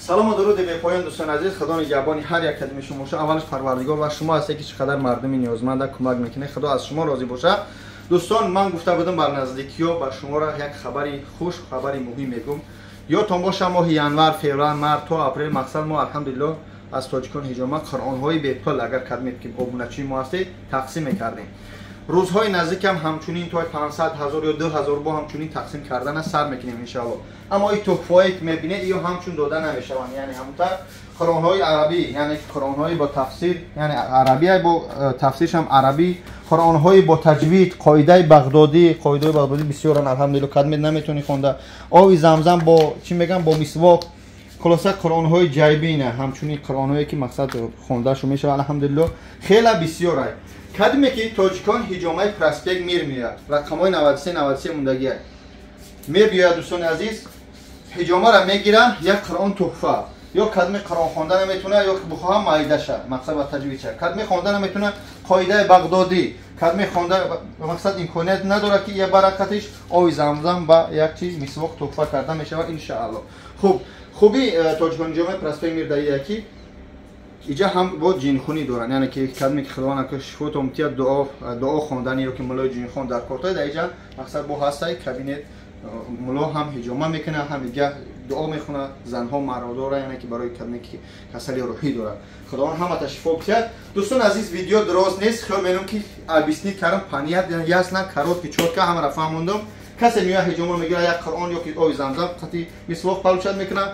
Салом ва дуруди бепоён, дӯстони азиз. Худо нигаҳбони ҳар як кадоми шумо бошад. Аввалаш Парвардигор ва шумо ҳастед, ки чӣ қадар мардуми ниёзманда кӯмак мекунед. Худо аз шумо розӣ бошад. Дӯстон, ман гуфта будам, бар наздикиё ба шуморо як хабари хуш, хабари муҳим мегӯм. Ёдтон боша, моҳи январ, феврал, март то апрел мақсад мо, алҳамдулилло, аз Тоҷикон ҳиҷома қуръонҳои бепул, агар кадмед ки обуначии мо ҳастед, тақсим мекардем. Рӯзҳои наздикам ҳамчунин то 500 ҳазор ё 2000 бо ҳамчунин тақсим кардана сар мекунем, иншаалло. Аммо ин туҳфаҳое ки мебинед, ё ҳамчун дода намешаванд. Яъне ҳамунтар қуръонҳои арабӣ, яъне қуръонҳои бо тафсир, яъне арабӣ бо тафсиршам арабӣ, қуръонҳои бо таҷвид, қоидаи бағдодӣ, қоидаи бағдодӣ бисёран, алҳамдулилло, кадмед наметавонӣ хонда, оби замзам бо чӣ мегӯям, бо мисвок. Хулоса, қуръонҳои ҷайбина, ҳамчунин қуръонҳое ки мақсад хондаашон мешавад, алҳамдулилло, хеле бисёрай. Кадме ки Тоҷикон ҳиҷомаи проспект Мир меояд, рақамҳои 93 93 мондагия мебиёяд. Дӯстони азиз, ҳиҷомаро мегиранд, як қуръон туҳфа. Ё кадме қуръон хонда наметавона, ё бихоҳам майдаша, мақсад ба таҷвидша, кадме хонда наметавона, қоидаи бағдодӣ, кадме хонда мақсад имконият надорад, ки я баракатиш оби замзам ба як чиз мисвоқ туҳфа карда мешавад, иншаалло. Хуб, хуби Тоҷикон ҳиҷомаи проспект Мир дар ки иҷа ҳам бо ҷинхунӣ доранд, яъне ки кадме ки Худо нака шифотон тия, дуо хондани ё ки мулои ҷинхон дар кортой дар иҷа мақсад бо ҳастай кабинет, муло ҳам ҳиҷома мекунад, ҳам ига дуо мехонад, занҳо маро дора, яъне ки барои кадме ки касали рӯҳӣ дорад, Худованд ҳамата шифо бидиҳад. Дӯстон азиз, видео дроз нест, хиёл менам ки объяснить кардам, понятно, ясно, короткий, чётко ҳамаро фаҳмондам. Касе меояд, ҳиҷома мегирад, як қуръон ё ки оби замзам қати мисвоқ получать мекунад,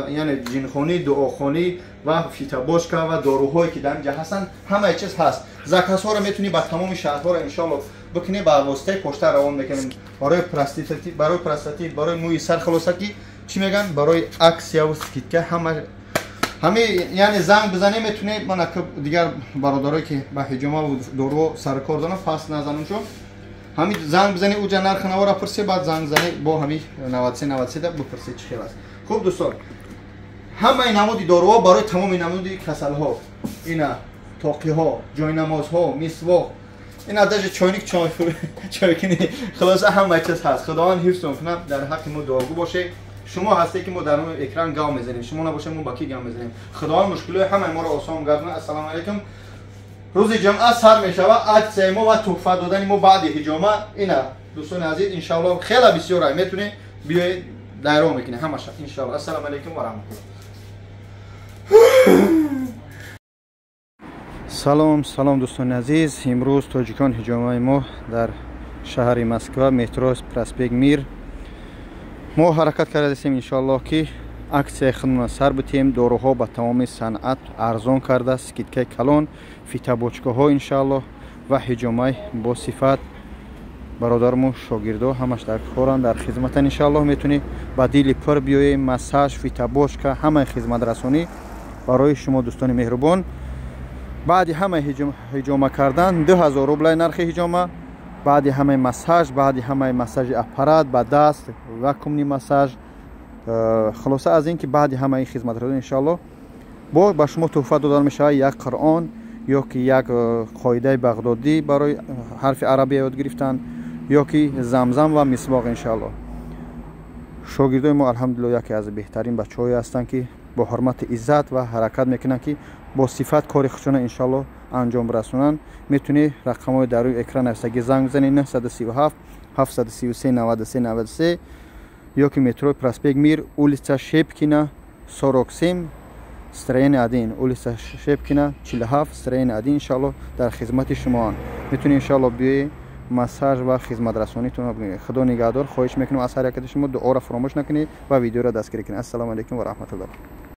яъне ҷинхонӣ, дуохонӣ ва фитобочка ва доруҳое ки дар инҷа ҳастанд, ҳамаи чиз ҳаст. Заказҳоро метавонӣ ба тамоми шаҳрҳоро, иншоалло, бикунӣ, ба воситаи почта равон мекунем. Барои простатит, барои простатит, барои мӯи сар, хулоса ки чӣ мегӯянд, барои аксияву скидка ҳама ҳами, яъне занг бизанӣ метавонӣ. Ман дигар бародарое ки ба ҳиҷома доруҳо саркор дорам, пас назанум, шо ҳами занг бизанӣ, уҷа нархи навора пурсӣ, баъд занг занӣ бо ҳами 93 93 да бипурсӣ, чӣ хел аст. Хуб, дӯстон, ҳамаи намуди доруҳо барои тамоми намуди касалҳо, ина тоқиҳо, ҷойнамозҳо, мисвоқ, ина даже чойник, чойкини, хулоса, ҳамаи чиз ҳаст. Худованд ҳифзтон кунад, дар ҳаққи мо дуогӯ бошед. Шумо ҳастед ки мо дар экран гав мезанем, шумо набошед, мо ба кӣ гав мезанем? Худованд мушкилои ҳамаи моро осон гардонад. Ассалому алайкум. Рӯзи ҷумъа сар мешавад аксияи мо ва туҳфа додани мо баъди ҳиҷома. Ина, дӯстони азиз, иншаалло, хеле бисёр метавонед биёед, дайро мекунед ҳамаша, иншаалло. Ассалому алайкум ва раҳматуллоҳ. Салом, салом, дӯстони азиз. Имрӯз Тоҷикон ҳиҷомаи мо дар шаҳри Москва, метро проспект Мир, мо ҳаракат кардастем, иншоаллоҳ, ки аксияи худмона сар битиҳем. Доруҳо ба тамоми санъат арзон карда, скидкаи калон, фитобочкаҳо, иншааллоҳ, ва ҳиҷомаи бо сифат. Бародарму шогирдо ҳамаш дар коранд, дар хизматан. Иншааллоҳ, метавонӣ ба дили пур биёед, массаж, фитобочка, ҳамаи хизматрасонӣ барои шумо, дӯстони меҳрубон. Баъди ҳамаи ҳиҷома кардан 2000 рублай нархи ҳиҷома, баъди ҳамаи массаж, баъди ҳамаи массажи аппарат ба даст, вакуумный массаж, хулоса, аз ин ки баъди ҳамаи хизматрасонӣ, иншоалло, бо ба шумо туҳфа дода мешавад як қуръон ё ки як қоидаи бағдодӣ барои ҳарфи арабия ёд гирифтан, ё ки замзам ва мисвоқ, иншоалло. Шогирдои мо, алҳамдулилло, яке аз беҳтарин бачаҳое ҳастанд, ки бо ҳурмати иззат ва ҳаракат мекунанд, ки бо сифат кори худшона, иншоалло, анҷом расонанд. Метавонӣ рақамҳои дар рӯи экран нависагӣ занг бизанӣ: 937 733 93 93, ё ки метрои проспект Мир, улица Шепкина, 47, строение 1, улица Шепкина, 47, строение 1. Иншоалло, дар хизмати шумоанд. Метавонӣ, иншоалло, биёед, массаж ва хизматрасонитон бигиред. Худо нигаҳдор. Хоҳиш мекунам аз ҳар якати шумо, дуоро фаромӯш накунед ва видеоро дастгирӣ кунед. Ассалому алайкум ва раҳматуллоҳ.